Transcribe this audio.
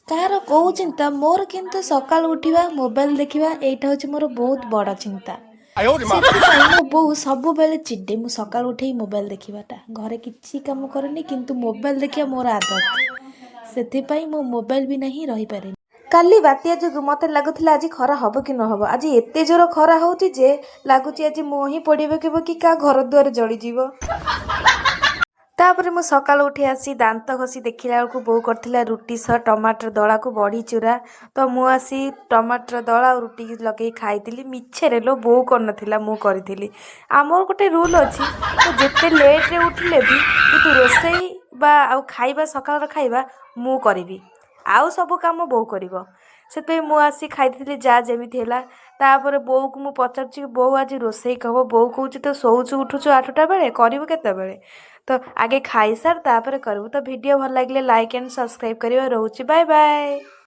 କାହାର କେଉଁ ଚିନ୍ତା, ମୋର କିନ୍ତୁ ସକାଳୁ ଉଠିବା, ମୋବାଇଲ ଦେଖିବା, ଏଇଟା ହେଉଛି ମୋର ବହୁତ ବଡ଼ ଚିନ୍ତା। ସେଥିପାଇଁ ମୋ ବୋଉ ସବୁବେଳେ ଚିଡ଼େ, ମୁଁ ସକାଳୁ ଉଠେଇ ମୋବାଇଲ ଦେଖିବାଟା। ଘରେ କିଛି କାମ କରେନି, କିନ୍ତୁ ମୋବାଇଲ ଦେଖିବା ମୋର ଆଦତ। ସେଥିପାଇଁ ମୁଁ ମୋବାଇଲ ବିନା ହିଁ ରହିପାରେନି। କାଲି ବାତ୍ୟା ଯୋଗୁଁ ମୋତେ ଲାଗୁଥିଲା ଆଜି ଖରା ହେବ କି ନ ହେବ। ଆଜି ଏତେ ଜୋର ଖରା ହେଉଛି ଯେ ଲାଗୁଛି ଆଜି ମୁହଁ ହିଁ ପୋଡ଼ି ପକେଇବ କି କାହା ଘର ଦୁଆର ଜଳିଯିବ। ତାପରେ ମୁଁ ସକାଳୁ ଉଠି ଆସି ଦାନ୍ତ ଘଷି ଦେଖିଲା ବେଳକୁ ବୋଉ କରିଥିଲା ରୁଟି ସହ ଟମାଟର ଦଳାକୁ ବଢ଼ି ଚୁରା। ତ ମୁଁ ଆସି ଟମାଟର ଦଳା ଆଉ ରୁଟି ଲଗେଇ ଖାଇଥିଲି। ମିଛରେ ଲୋ, ବୋଉ କରିନଥିଲା, ମୁଁ କରିଥିଲି। ଆମର ଗୋଟେ ରୁଲ୍ ଅଛି ତ, ଯେତେ ଲେଟ୍ରେ ଉଠିଲେ ବି କିନ୍ତୁ ରୋଷେଇ ବା ଆଉ ଖାଇବା, ସକାଳର ଖାଇବା ମୁଁ କରିବି, ଆଉ ସବୁ କାମ ବୋଉ କରିବ। ସେଥିପାଇଁ ମୁଁ ଆସି ଖାଇଥିଲି, ଯାହା ଯେମିତି ହେଲା। ତାପରେ ବୋଉକୁ ମୁଁ ପଚାରୁଛି, "ବୋଉ, ଆଜି ରୋଷେଇ କବ?" ବୋଉ କହୁଛି, "ତ ଶୋଉଛୁ ଉଠୁଛୁ 8ଟା ବେଳେ, କରିବୁ କେତେବେଳେ? ତ ଆଗେ ଖାଇସାର, ତାପରେ କରିବୁ।" ତ ଭିଡ଼ିଓ ଭଲ ଲାଗିଲେ ଲାଇକ୍ ଆଣ୍ଡ ସବସ୍କ୍ରାଇବ୍ କରିବା। ରହୁଛି, ବାଏ ବାଏ।